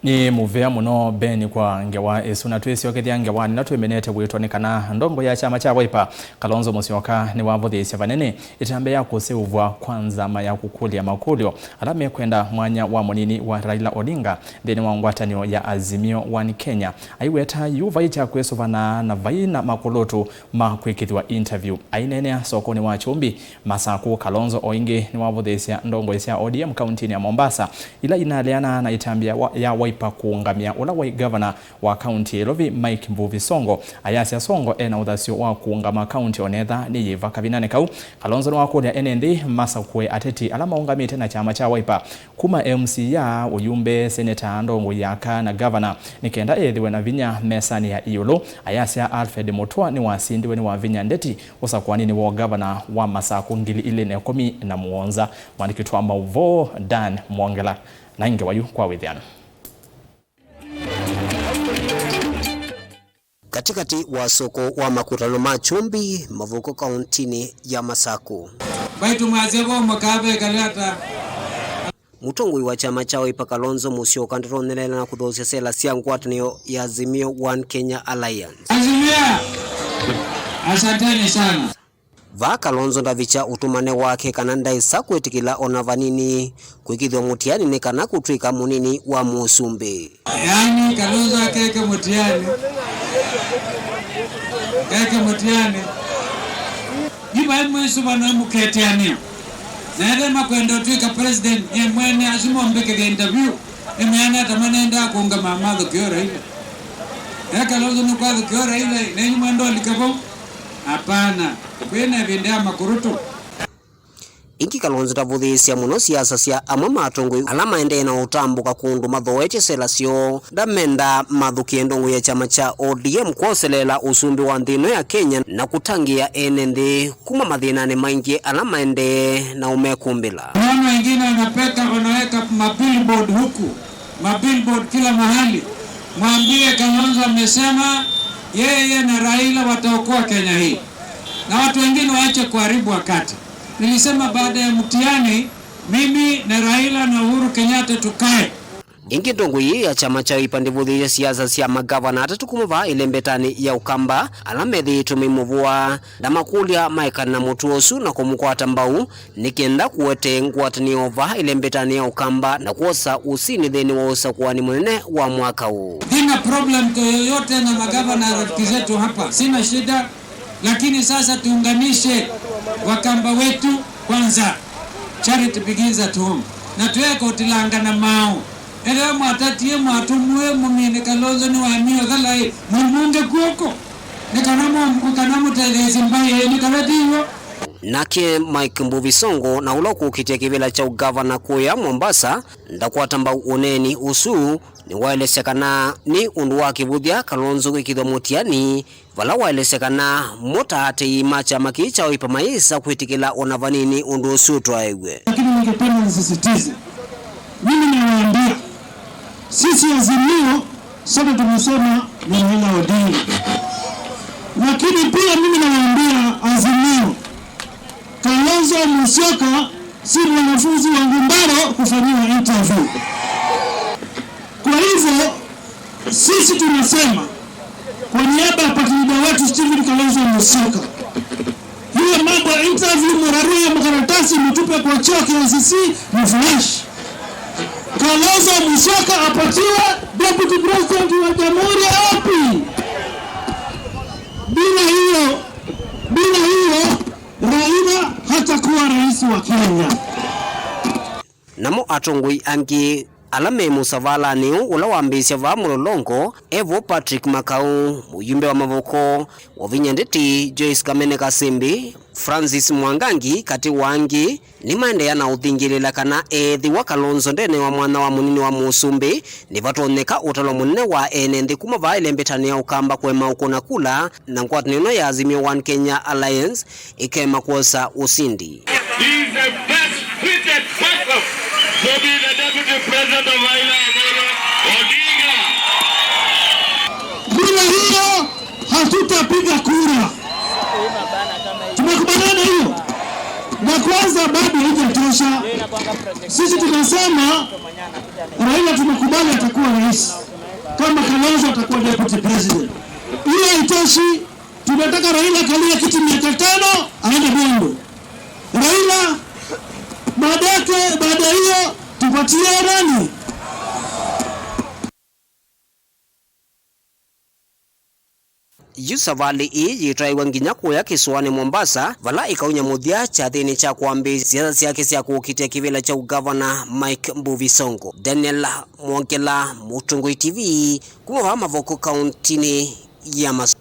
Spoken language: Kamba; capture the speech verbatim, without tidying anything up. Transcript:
Nĩ mũvea mũno Ben kwa ngewa ĩsu, na twĩsyokethya ngewanĩ na twĩmenete wĩtwa nĩ kana ndongo ya kyama kya Wiper, Kalonzo Musyoka, nĩwavũthĩĩsya vanene ĩtambya ya kũseũvw'a kwa nzama ya kũkũlya makũlyo ala mekwenda mwanya wa mũnini wa Raila Odinga nthĩnĩ wa ngwatanĩo ya Azimio One Kenya. Aiweta yu vai kya kwĩsũvana na vai na makũlũtu ma kwĩkĩthw'a interview. Aineenea sokonĩ wa Kyumbi, Masaku, Kalonzo o ĩngĩ nĩwavũthĩĩsya ndongoi sya O D M kauntinĩ ya Mombasa, ila inaleana na ĩtambya wa, ya Wiper kũũngamĩa ũla waĩ ngavana wa kaunti ya Ilovi, Mike Mbuvi Songo. Ayasya Songo ena ũthasyo wa kũũngama kaunti onetha nĩ yĩva. Kavindanĩ kau, Kalonzo nĩwakũlya ene nthĩ masakũe ateti ala maũngamĩte na kyama kya Wiper, kuma M C A, ũyumbe, seneta, ndongoi ya aka na ngavana, nĩ kenda ethĩwe na vinya mesanĩ ya ĩũlũ. Ayasya Alfred Mutua nĩwasindiwe nĩ Wavinya Ndeti ũsakũanĩnĩ wa ũngavana wa Masaku ngili ilĩ na ĩkũmi na mũonza. Mwandĩki wa maũvoo Dan Mwongela na ngewa yu kwa wĩthĩano. Katĩkatĩ wa soko wa makutano ma Kyumbi, Mavuku, kauntinĩ ya Masaku. Vai tũmwasya vo mũkavekale ata? Mũtongoi wa kyama kya Wiper Kalonzo Musyoka ndatonyeleela na kũthoosya sela sya ngwatanĩo ya Azimio One Kenya Alliance. Azimia! Asanteni sana. Vaa Kalonzo ndavikya ũtũmane wake kana ndaĩsa kwĩtĩkĩla o na vanini kwĩkĩthw'a mũtiani nĩ kana kũtw'ĩka mũnini wa mũsumbĩ. Yaani, Kalonzo akeke mũtiani. Keke mũtiani. Yu vai mwĩsũvano mũketianĩa. Na ethe makwenda ũtw'ĩka president, nye mwene asu mombĩkĩthya interview, nĩmeana ata manendaa kũũngama mathũkĩo Raila. E Kalonzo nũkwathũkĩo Raila, nenyu mwenda ũlike vau? Hapana, kwĩ na ĩvinda ya makũrũtũ. Ĩngĩ Kalonzo ndavũthĩĩsya mũno siasa sya amwe ma atongoi ala maendee na ũtambũka kũndũ mathooetye sela syoo. Ndamendaa mathũkĩe ndongoi ya kyama kya O D M kwoseleela ũsumbĩ wa nthĩ ĩno ya Kenya na kũtangĩĩa ene nthĩ kuma mathĩnanĩ maingĩ ala maendee na ũmekumbĩla. Naona wengine wanapeka, wanaweka mabillboard huku, mabillboard kila mahali. Mwambie Kalonzo amesema yeye na Raila wataokoa Kenya hii. Na watu wengine waache kuharibu wakati. Nilisema baada ya mtihani, mimi na Raila na Uhuru Kenyatta tukae. Ĩngĩ ndongoi yĩĩ ya kyama kya Wiper ndĩvũthĩĩsye siasa sya magavana atatũ kuma vaa ĩlembetanĩ ya Ũkamba ala methĩĩtwe maimũvũa. Ndamakũlya maekana na mũtuo ũsu na kũmũkwata mbau nĩ kenda kũete ngwatanĩo vaa ĩlembetanĩ ya Ũkamba na kwosa ũsini nthĩnĩ wa ũsakũani mũnene wa mwaka ũũ. Sina problem yoyote na magavana rafiki zetu hapa, sina shida. Lakini sasa tuunganishe Wakamba wetu kwanza. Charity begins at home. Na tueka ũtilanga na maũ. Ethĩwa mwatatie mwatũmue mũmini Kalonzo nĩ wamio thalaĩ, mũimunge kw'oko. Nĩ kana mũ-, kana mũtetheesye mbaĩ yenyu, kana ti w'o? Nake Mike Mbuvi Songo, na ũla ũkũkĩtya kĩvĩla kya ũgavana kũya Mombasa, ndakwata mbau ũneeni ũsu, nĩwaelesya kana nĩ ũndũ wa kĩvũthya Kalonzo kwĩkĩthwa mũtiani, vala waelesya kana mo ta aatĩĩi ma kyama kĩĩ kya Wiper mayĩsa kwĩtĩkĩla o na vanini ũndũ ũsu ũtwaĩw'e. Lakini ningependa nisisitize, mimi nawaambia, sisi Azimio sote tumesema ni Raila Odinga. Lakini pia mimi nawaambia Azimio, Kalonzo Musyoka si mwanafunzi wa Ngumbaro kufanyiwa interview. Kwa hivyo, sisi tunasema kwa niaba ya party leader wetu Stephen Kalonzo Musyoka, hiyo mambo ya interview, mrarue makaratasi, mtupe kwa choo K I C C, mflash. Kalonzo Musyoka apatiwe deputy president wa jamhuri ya wapi? Bila hiyo, bila hiyo, Raila hatakuwa rais wa Kenya. Namo atongoi angĩ ala me mũsavalanĩ ũũ ũla wambĩĩsya vaa Mũlolongo, evo Patrick Makau, mũyumbe wa Mavuku, Wavinya Ndeti, Joyce Kamene Kasimbi, Francis Mwangangi, katĩ wa angĩ, nĩmaendeea na ũthingĩlĩla kana eethĩwa Kalonzo ndenewa mwanya wa mũnini wa mũsumbĩ, nĩvatonyeka ũtalo mũnene wa ene nthĩ kuma vaa ĩlembetanĩ ya Ũkamba kũema ũkũna kula, na ngwatanĩo ĩno ya Azimio One Kenya Alliance ĩkema kwosa ũsindi. He is the best fitted person to be the deputy president of Raila Amolo Odinga. Bila hiyo, hatutapiga kura. Tumekubaliana hiyo? Na kwanza bado haijatosha. Sisi tunasema Raila tunakubali atakuwa rais. Tianani. Yu savalĩ ĩĩ yĩtaĩwa nginya kũya kĩsũanĩ Mombasa, vala ĩkaunya mũthya kyathĩnĩ kya kwambĩĩsya siasa syake sya kũkitĩa kĩvĩla kya ũgavana Mike Mbuvi Sonko. Daniel Mwongela, Mũtũngũi T V, kuma vaa Mavoko, kauntinĩ ya Masaku.